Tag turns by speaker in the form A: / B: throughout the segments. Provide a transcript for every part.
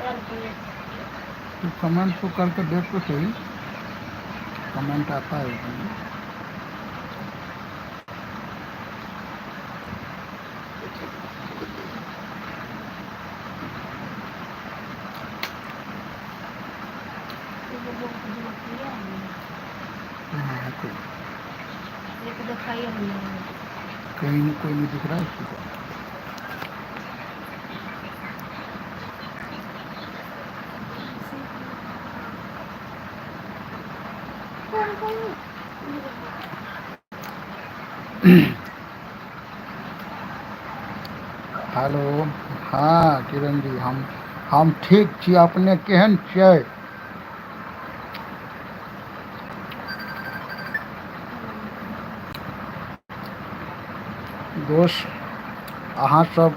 A: तू कमेंट तो करके देख तो सही, कमेंट आता है कि नहीं। कहाँ है कोई? कहीं नहीं, कोई नहीं दिख रहा है इसको। हेलो, हँ किरण जी, हम ठीक छी, अपने केहन छियै? दोस्त अहाँ सब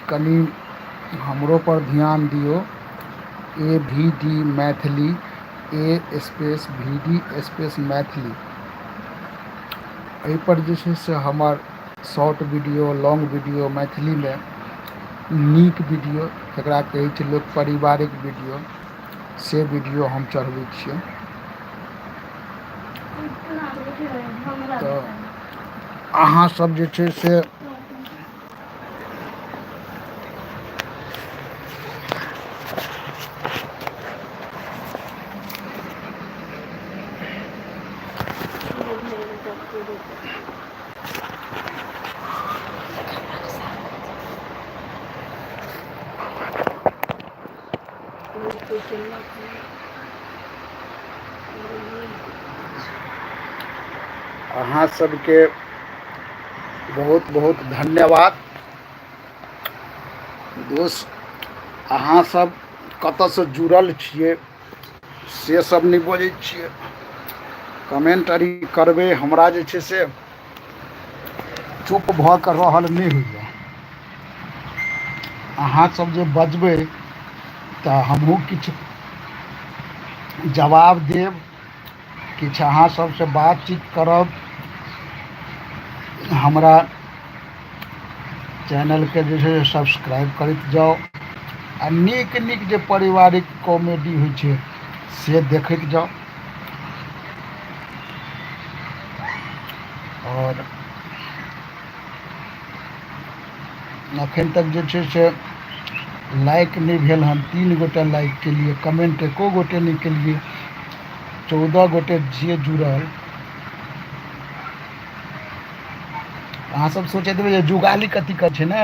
A: कनि हमरो पर ध्यान दियौ। A V D Maithili, A space V D space Maithili, एहिपर जे छै से हमर शॉर्ट वीडियो, लॉन्ग वीडियो, मैथिलीमे नीक वीडियो जकरा कहै छै लोक पारिवारिक वीडियो, से वीडियो हम चढ़बै छियै। तऽ अहाँ सब जे छै से अहाँ सबके बहुत बहुत धन्यवाद। दोस्त अहाँ सब कतऽसँ जुड़ल छियै से सब नहि बजै छियै, कमेंट अरी करबै, हमरा जे छै से चुप भऽ कऽ रहल नहि होइए। अहाँ सब जे बजबै तऽ हमहूँ किछु जवाब देब, किछु अहाँ सबसँ बातचीत करब। हमरा चैनलके जे छै से सब्सक्राइब करैत जाउ आ नीक नीक जे पारिवारिक कॉमेडी होइ छै से देखैत जाउ। आओर अखन तक जे छै से लाइक नहि भेल हन, 3 गोटे लाइक केलियै, कमेंट एको गोटे नहि केलियै, 14 गोटे छियै जुड़ल। अहाँ सब सोचैत हेबै जे जुगाली कथी के छै ने,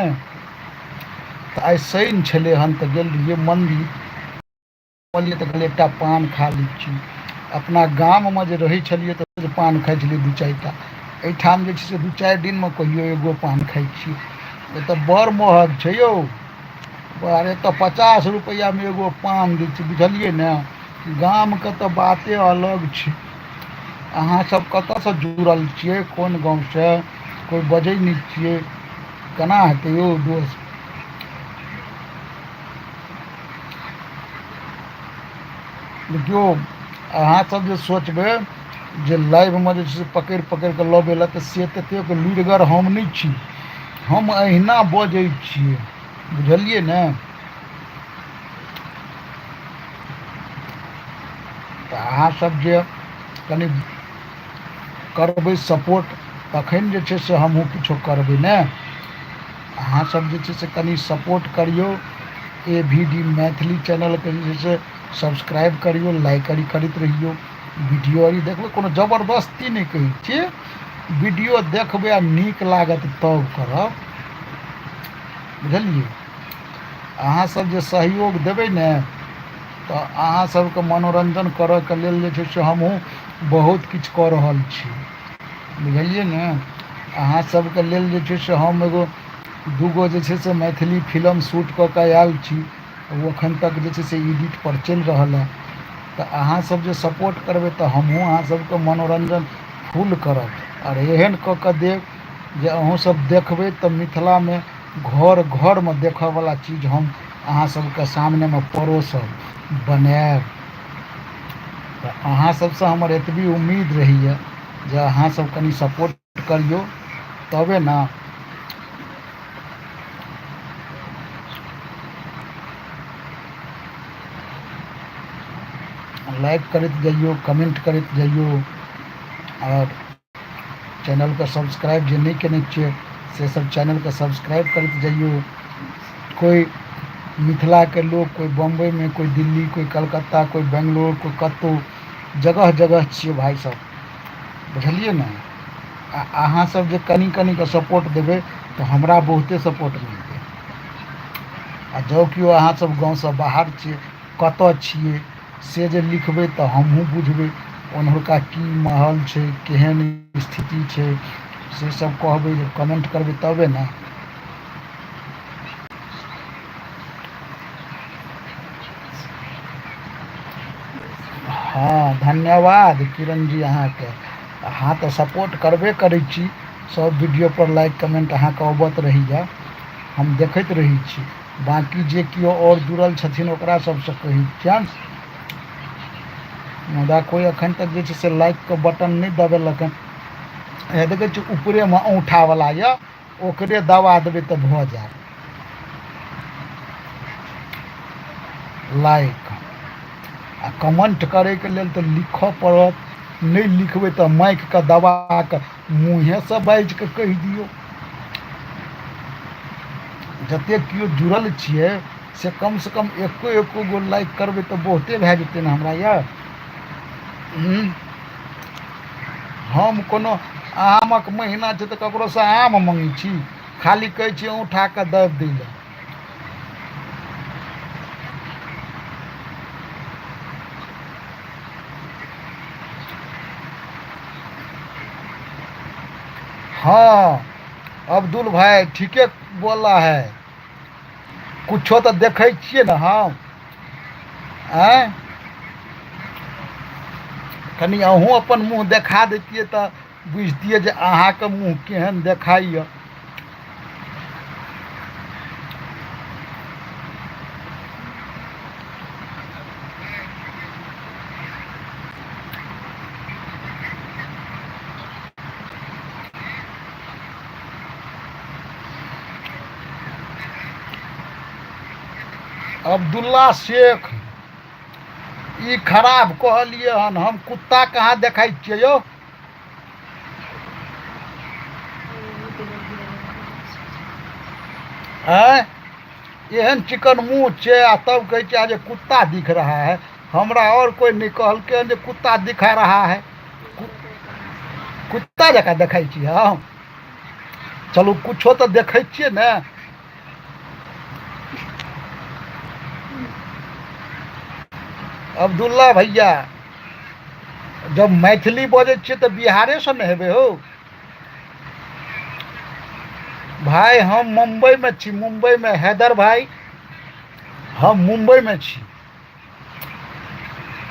A: तऽ आइ शनि छलै हन तऽ गेल रहियै मन्दिर, कहलियै तऽ कहलियै एकटा पान खा लै छी। अपना गाममे जे रहै छलियै तऽ पान खाइ छलियै 2-4 टा, एहिठाम जे छै से 2-4 दिनमे कहियो एगो पान खाइ छी। एतऽ बड़ महग छै यौ, अरे एतऽ 50 रुपैआमे एगो पान दै छै, बुझलियै ने। गामके तऽ बाते अलग छै। अहाँ सब कतऽसँ जुड़ल छियै, कोन गाँवसँ, कोइ बजै नहि छियै, केना हेतै यौ दोस्त? देखियौ अहाँ सब जे सोचबै जे लाइवमे जे छै से पकड़ि पकड़ि कऽ लबै लए, तऽ से ततेक लुरिगर हम नहि छी, हम अहिना बजै छियै, बुझलियै ने। तऽ अहाँ सब जे कनि करबै सपोर्ट तखन जे छै से हमहूँ किछो करबै ने। अहाँ सब जे छै से कनि सपोर्ट करियौ, ए वी डी मैथिली चैनलके जे छै से सब्सक्राइब करियौ, लाइक अरी करैत रहियौ, वीडियो अरी देखबै, कोनो जबरदस्ती नहि कहै छी, वीडियो देखबै आ नीक लागत तब करब, बुझलियै। अहाँ सब जे सहयोग देबै ने तऽ अहाँ सबके मनोरञ्जन करऽके लेल जे छै से हमहूँ बहुत किछु कऽ रहल छी, बुझलियै ने। अहाँ सबके लेल जे छै से हम एगो दूगो जे छै से मैथिली फिल्म शूट कऽ कऽ आयल छी, ओ एखन तक जे छै से एडिट पर चलि रहल हँ। तऽ अहाँ सब जे सपोर्ट करबै तऽ हमहूँ अहाँ सबके मनोरञ्जन फुल करब, आओर एहन कऽ कऽ देब जे अहूँ सब देखबै तऽ मिथिलामे घर घरमे देखऽवला चीज हम अहाँ सबके सामनेमे परोसब, बनायब। तऽ अहाँ सबसँ हमर एतबी उम्मीद रहैए जे अहाँ सब कनि सपोर्ट करियौ तबे ने। लाइक करैत जइयौ, कमेंट करैत जइयौ आओर चैनलके सब्सक्राइब जे नहि केने छियै से सब चैनलके सब्सक्राइब करैत जइयौ। कोइ मिथिलाके लोक कोइ बम्बइमे, कोइ दिल्ली, कोइ कलकत्ता, कोइ बेंगलोर, कोइ कतहु जगह जगह छियै भाइ सब, बुझलियै ने। आ अहाँ सब जे कनि कनिके सपोर्ट देबै तऽ हमरा बहुते सपोर्ट मिलतै। आ जँ केओ अहाँ सब गाँवसँ बाहर छियै, कतऽ छियै से जे लिखबै तऽ हमहूँ बुझबै ओम्हरका की माहौल छै, केहन स्थिति छै, से सब कहबै जे कमेंट करबै तबे ने। हँ धन्यवाद किरण जी अहाँके, अहाँ तऽ सपोर्ट करबे करै छी, सब वीडियो पर लाइक कमेंट अहाँके अबैत रहैया, हम देखैत रहै छी। बाँकी जे केओ आओर जुड़ल छथिन ओकरा सबसँ कहै छियनि, मुदा कोइ एखन तक जे छै से लाइकके बटन नहि दबेलक हन। हे देखै छी ऊपरेमे औँठावला यऽ, ओकरे दबा देबै तऽ भऽ जायत लाइक। आ कमेंट करैके लेल तऽ लिखऽ पड़त, नहि लिखबै तऽ माइकके दबा कऽ मुँहेसँ बाजि कऽ कहि दियौ। जतेक केओ जुड़ल छियै से कमसँ कम एको एको गो लाइक करबै तऽ बहुते भए जेतै ने हमरा यऽ। हम कोनो आमक महीना छै तऽ ककरोसँ आम मङ्गै छी, खाली कहै छी औँठाके दाबि दै लए। हाँ अब्दुल भाई ठीके बोला है, कुछो तऽ देखै छियै ने हम। आँय कनि अहूँ अपन मुँह देखा दैतियै तऽ बुझतियै जे अहाँके मुँह केहन देखाइए। अब्दुल्ला शेख ई खराब कहलियै हन, हम कुत्ता कहाँ देखाइ छियै यौ? आँय एहन चिकन मुँह छै आ तब कहै छै जे कुत्ता दिख रहा है। हमरा आओर कोइ नहि कहलकै हन जे कुत्ता दिखा रहा है। कुत्ता जकाँ देखै छी हम? चलू कुछो तऽ देखै छियै ने। अब्दुल्ला भैया जब मैथिली बजै छियै तऽ बिहारेसँ ने हेबै हौ भाय। हम मुम्बईमे छी, मुम्बईमे हैदर भाई, हम मुम्बईमे छी।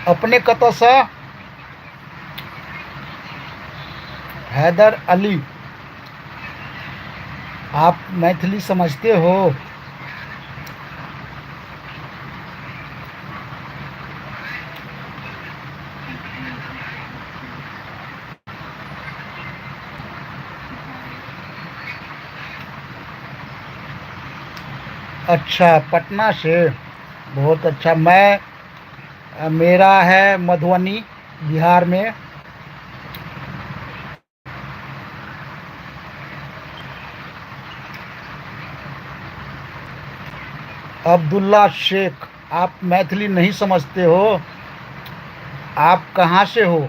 A: अपने कतऽसँ? हैदर अली आप मैथिली समझते हो? अच्छा पटना से, बहुत अच्छा। मैं मेरा है मधुबनी बिहार में। अब्दुल्ला शेख आप मैथिली नहीं समझते हो? आप कहाँ से हो?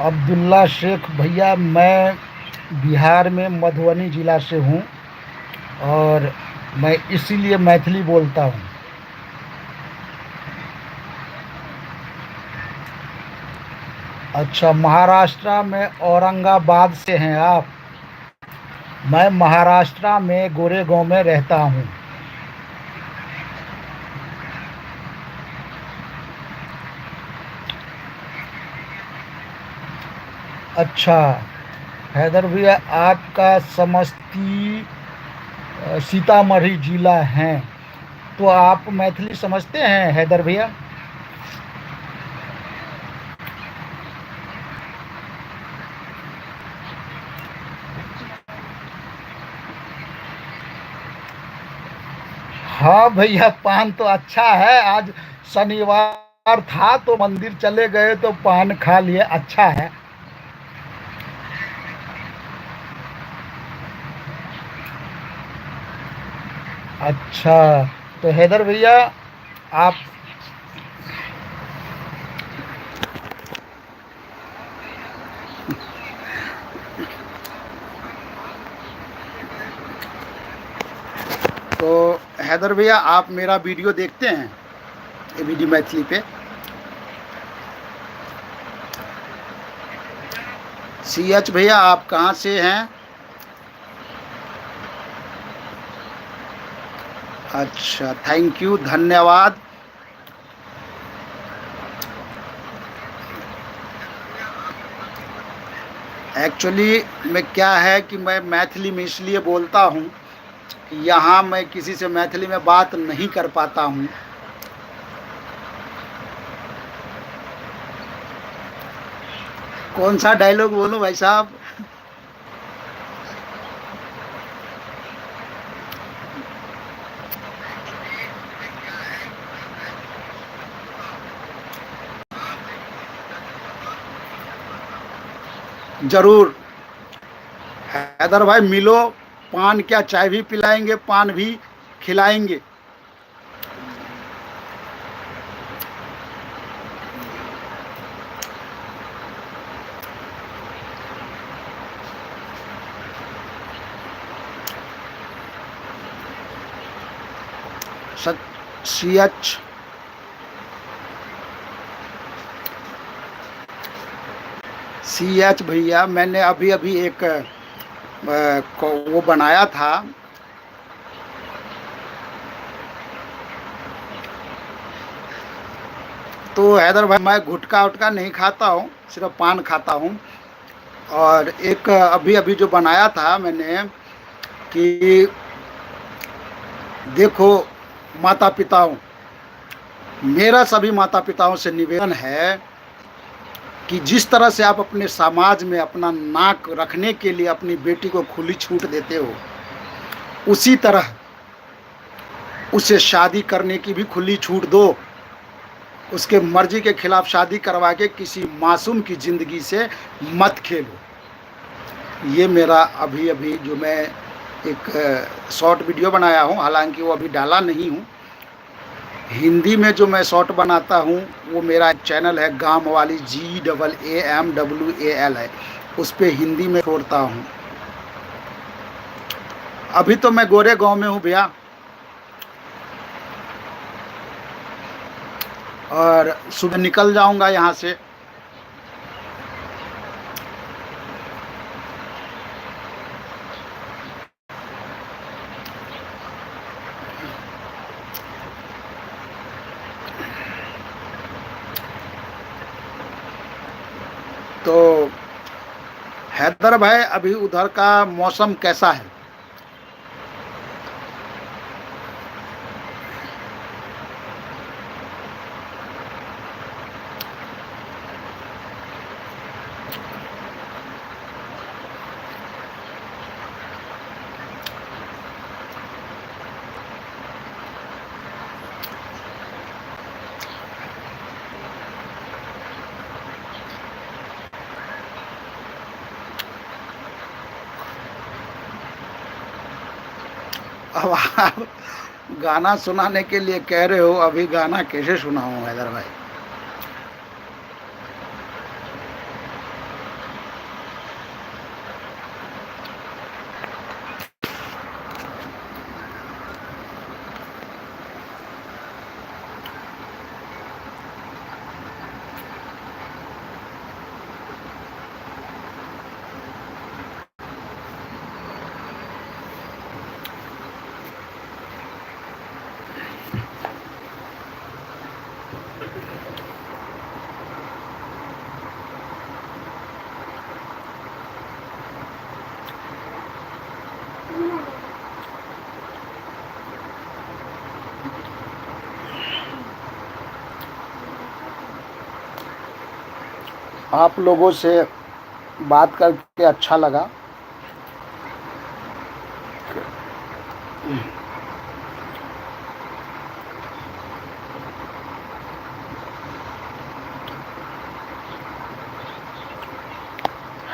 A: अब्दुल्ला शेख भैया मैं बिहार में मधुबनी जिला से हूँ और मैं इसीलिए मैथिली बोलता हूँ। अच्छा महाराष्ट्र में औरंगाबाद से हैं आप? मैं महाराष्ट्र में गोरेगांव में रहता हूँ। अच्छा हैदर भैया आपका समस्ती सीतामढ़ी जिला है, तो आप मैथिली समझते हैं हैदर भैया? हाँ भैया, पान तो अच्छा है। आज शनिवार था तो मंदिर चले गए तो पान खा लिए, अच्छा है। अच्छा, तो हैदर भैया आप, तो हैदर भैया आप मेरा वीडियो देखते हैं एबीडी मैथिली पे? सी एच भैया आप कहाँ से हैं? अच्छा, thank you, धन्यवाद। एक्चुअली में क्या है कि मैं मैथिली में इसलिए बोलता हूँ कि यहाँ मैं किसी से मैथिली में बात नहीं कर पाता हूँ। कौन सा डायलॉग बोलूँ भाई साहब? जरूर हैदर भाई मिलो, पान क्या चाय भी पिलाएंगे, पान भी खिलाएंगे। सी एच सी एच भैया, मैंने अभी अभी एक वो बनाया था। तो हैदर भाई मैं गुटखा उटका नहीं खाता हूँ, सिर्फ पान खाता हूँ। और एक अभी अभी जो बनाया था मैंने कि देखो माता पिताओं, मेरा सभी माता पिताओं से निवेदन है कि जिस तरह से आप अपने समाज में अपना नाक रखने के लिए अपनी बेटी को खुली छूट देते हो, उसी तरह उसे शादी करने की भी खुली छूट दो। उसके मर्जी के खिलाफ शादी करवा के किसी मासूम की ज़िंदगी से मत खेलो। ये मेरा अभी अभी जो मैं एक शॉर्ट वीडियो बनाया हूँ, हालांकि वो अभी डाला नहीं हूँ। हिंदी में जो मैं शॉर्ट बनाता हूँ वो मेरा एक चैनल है गाम वाली, जी double A M W A L है, उस पर हिंदी में छोड़ता हूँ। अभी तो मैं गोरे गांव में हूँ भैया, और सुबह निकल जाऊँगा यहाँ से। तो हैदर भाई अभी उधर का मौसम कैसा है? अब आप गाना सुनाने के लिए कह रहे हो, अभी गाना कैसे सुनाऊं हैदर भाई? आप लोगों से बात करके अच्छा लगा।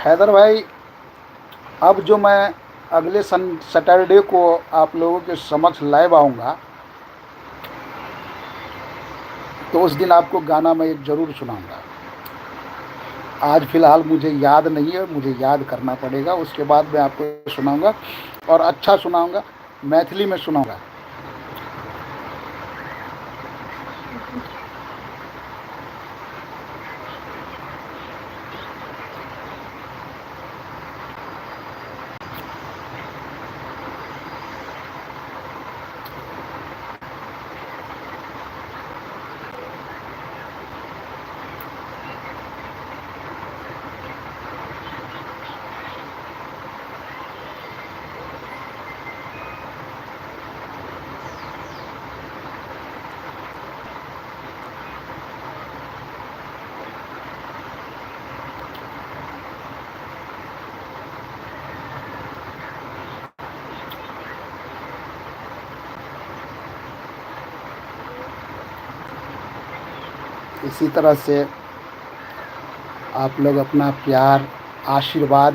A: हैदर भाई, अब जो मैं अगले सैटरडे को आप लोगों के समक्ष लाइव आऊँगा तो उस दिन आपको गाना मैं एक ज़रूर सुनाऊंगा। आज फ़िलहाल मुझे याद नहीं है, मुझे याद करना पड़ेगा, उसके बाद मैं आपको सुनाऊंगा और अच्छा सुनाऊंगा, मैथिली में सुनाऊंगा। इसी तरह से आप लोग अपना प्यार आशीर्वाद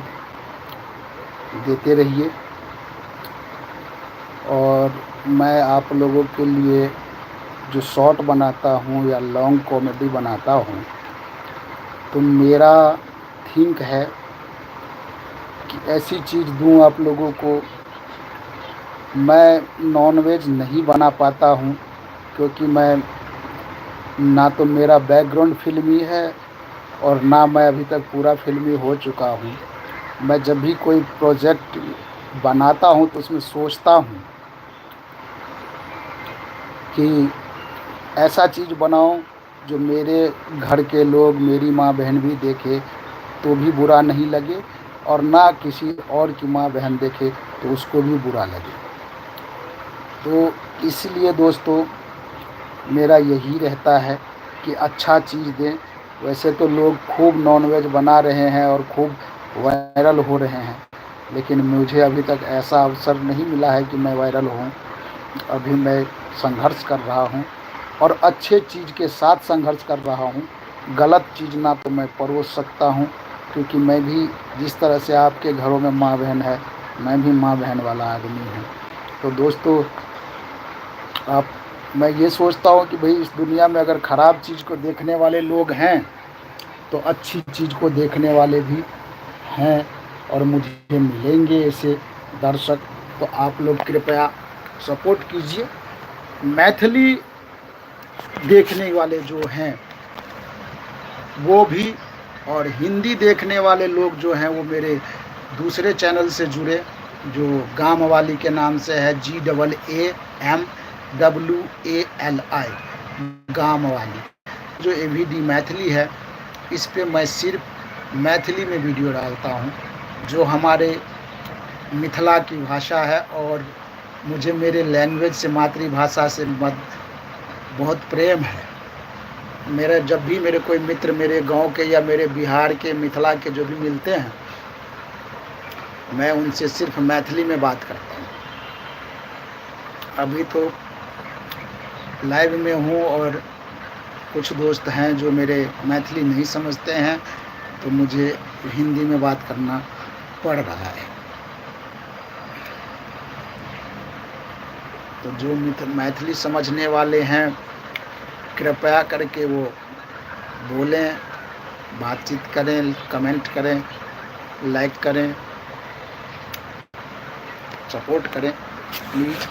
A: देते रहिए और मैं आप लोगों के लिए जो शॉर्ट बनाता हूँ या लॉन्ग कॉमेडी बनाता हूँ तो मेरा थिंक है कि ऐसी चीज़ दूँ आप लोगों को। मैं नॉनवेज नहीं बना पाता हूँ क्योंकि मैं ना तो मेरा बैकग्राउंड फिल्मी है और ना मैं अभी तक पूरा फिल्मी हो चुका हूँ। मैं जब भी कोई प्रोजेक्ट बनाता हूँ तो उसमें सोचता हूँ कि ऐसा चीज़ बनाऊँ जो मेरे घर के लोग, मेरी माँ बहन भी देखे तो भी बुरा नहीं लगे और ना किसी और की माँ बहन देखे तो उसको भी बुरा लगे। तो इसलिए दोस्तों मेरा यही रहता है कि अच्छा चीज़ दें। वैसे तो लोग खूब नॉनवेज बना रहे हैं और खूब वायरल हो रहे हैं, लेकिन मुझे अभी तक ऐसा अवसर नहीं मिला है कि मैं वायरल हूँ। अभी मैं संघर्ष कर रहा हूँ और अच्छे चीज़ के साथ संघर्ष कर रहा हूँ। गलत चीज़ ना तो मैं परोस सकता हूँ, क्योंकि मैं भी जिस तरह से आपके घरों में माँ बहन है, मैं भी माँ बहन वाला आदमी हूँ। तो दोस्तों मैं ये सोचता हूँ कि भाई इस दुनिया में अगर ख़राब चीज़ को देखने वाले लोग हैं तो अच्छी चीज़ को देखने वाले भी हैं और मुझे मिलेंगे ऐसे दर्शक। तो आप लोग कृपया सपोर्ट कीजिए। मैथिली देखने वाले जो हैं वो भी, और हिंदी देखने वाले लोग जो हैं वो मेरे दूसरे चैनल से जुड़े, जो गाम वाली के नाम से है, GAAMWALI, गाम वाली। जो AVD Maithili है, इस पे मैं सिर्फ मैथिली में वीडियो डालता हूँ, जो हमारे मिथिला की भाषा है और मुझे मेरे लैंग्वेज से, मातृभाषा से बहुत प्रेम है। मेरा जब भी मेरे कोई मित्र मेरे गांव के या मेरे बिहार के मिथिला के जो भी मिलते हैं, मैं उनसे सिर्फ मैथिली में बात करता हूँ। अभी तो लाइव में हूँ और कुछ दोस्त हैं जो मेरे मैथिली नहीं समझते हैं, तो मुझे हिंदी में बात करना पड़ रहा है। तो जो मैथिली समझने वाले हैं कृपया करके वो बोलें, बातचीत करें, कमेंट करें, लाइक करें, सपोर्ट करें प्लीज़।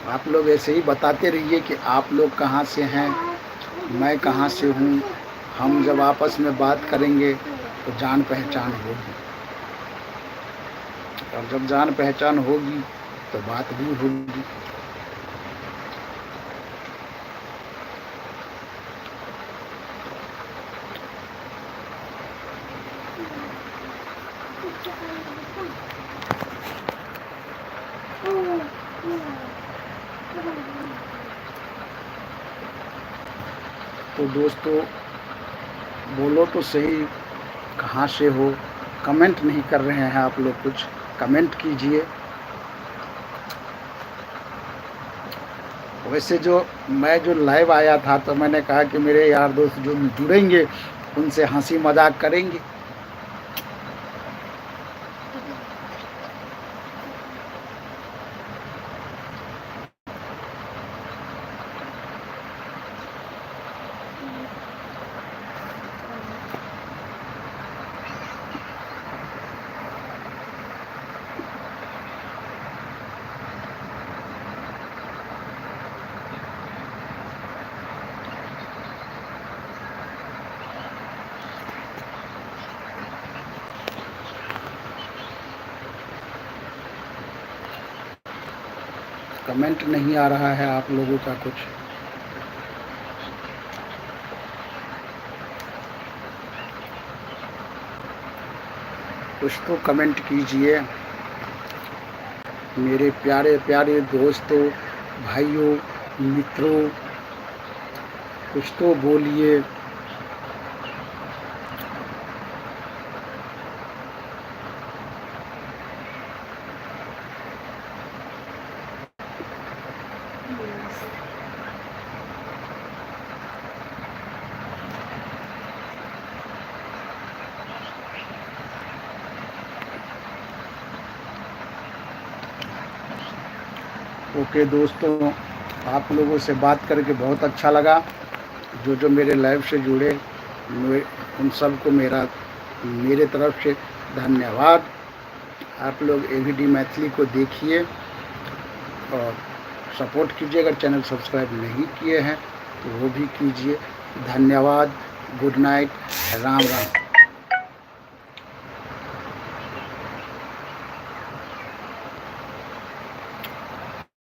A: आप लोग ऐसे ही बताते रहिए कि आप लोग कहाँ से हैं, मैं कहाँ से हूँ। हम जब आपस में बात करेंगे तो जान पहचान होगी, और जब जान पहचान होगी तो बात भी होगी। तो दोस्तों बोलो तो सही, कहाँ से हो? कमेंट नहीं कर रहे हैं आप लोग, कुछ कमेंट कीजिए। वैसे जो मैं जो लाइव आया था तो मैंने कहा कि मेरे यार दोस्त जो जुड़ेंगे उनसे हंसी मजाक करेंगे। कमेंट नहीं आ रहा है आप लोगों का कुछ। कुछ तो कमेंट कीजिए मेरे प्यारे प्यारे दोस्तों, भाइयों, मित्रों, कुछ तो बोलिए। ओके दोस्तों, आप लोगों से बात करके बहुत अच्छा लगा। जो जो मेरे लाइव से जुड़े उन सबको मेरे तरफ से धन्यवाद। आप लोग ए वी डी मैथिली को देखिए और सपोर्ट कीजिए। अगर चैनल सब्सक्राइब नहीं किए हैं तो वो भी कीजिए। धन्यवाद। Good night. Ram Ram.